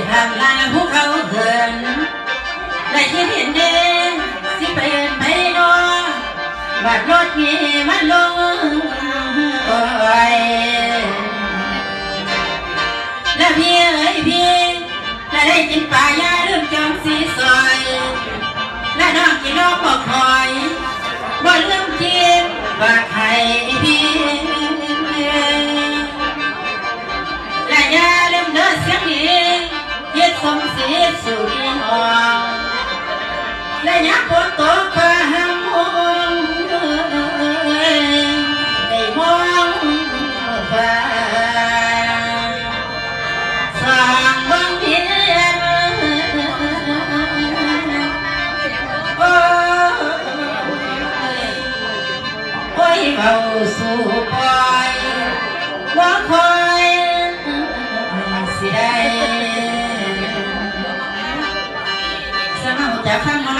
ຂ້າມລາງພູເຂົາເຫີນ ໄດ້ຄິດເຫັນເດ້ ຊິໄປເອີ້ນໃຜນໍ ບາດລົດເມມາລົງໂອຍ ລະພີ່ເອີຍພີ່ ລະໄດ້ກິນປາຢ່າລືມຈອງສີສອຍ ລະນ້ອງກິນນ້ອງບອກຫອຍ ບໍ່ລືມກິນບາກໄຂ່ພີ່ ລະຢ່າລືມເດີສຽງດີ ເຮັດສົມສີດສູ່ດີຫ້ອງ ລະຍາມຝົນຕົກຟ້າຫ້ຳໂຮງ ໄດ້ມອງຟ້າ ສ່ອງວັງວຽນ ໂອ້ຍ ໂອ້ຍ ເວົ້າສູ່ປ່ອຍ ບໍ່ຄ່ອຍຊິໄດ້ ສະມາຮູ້ຈັກຟັງ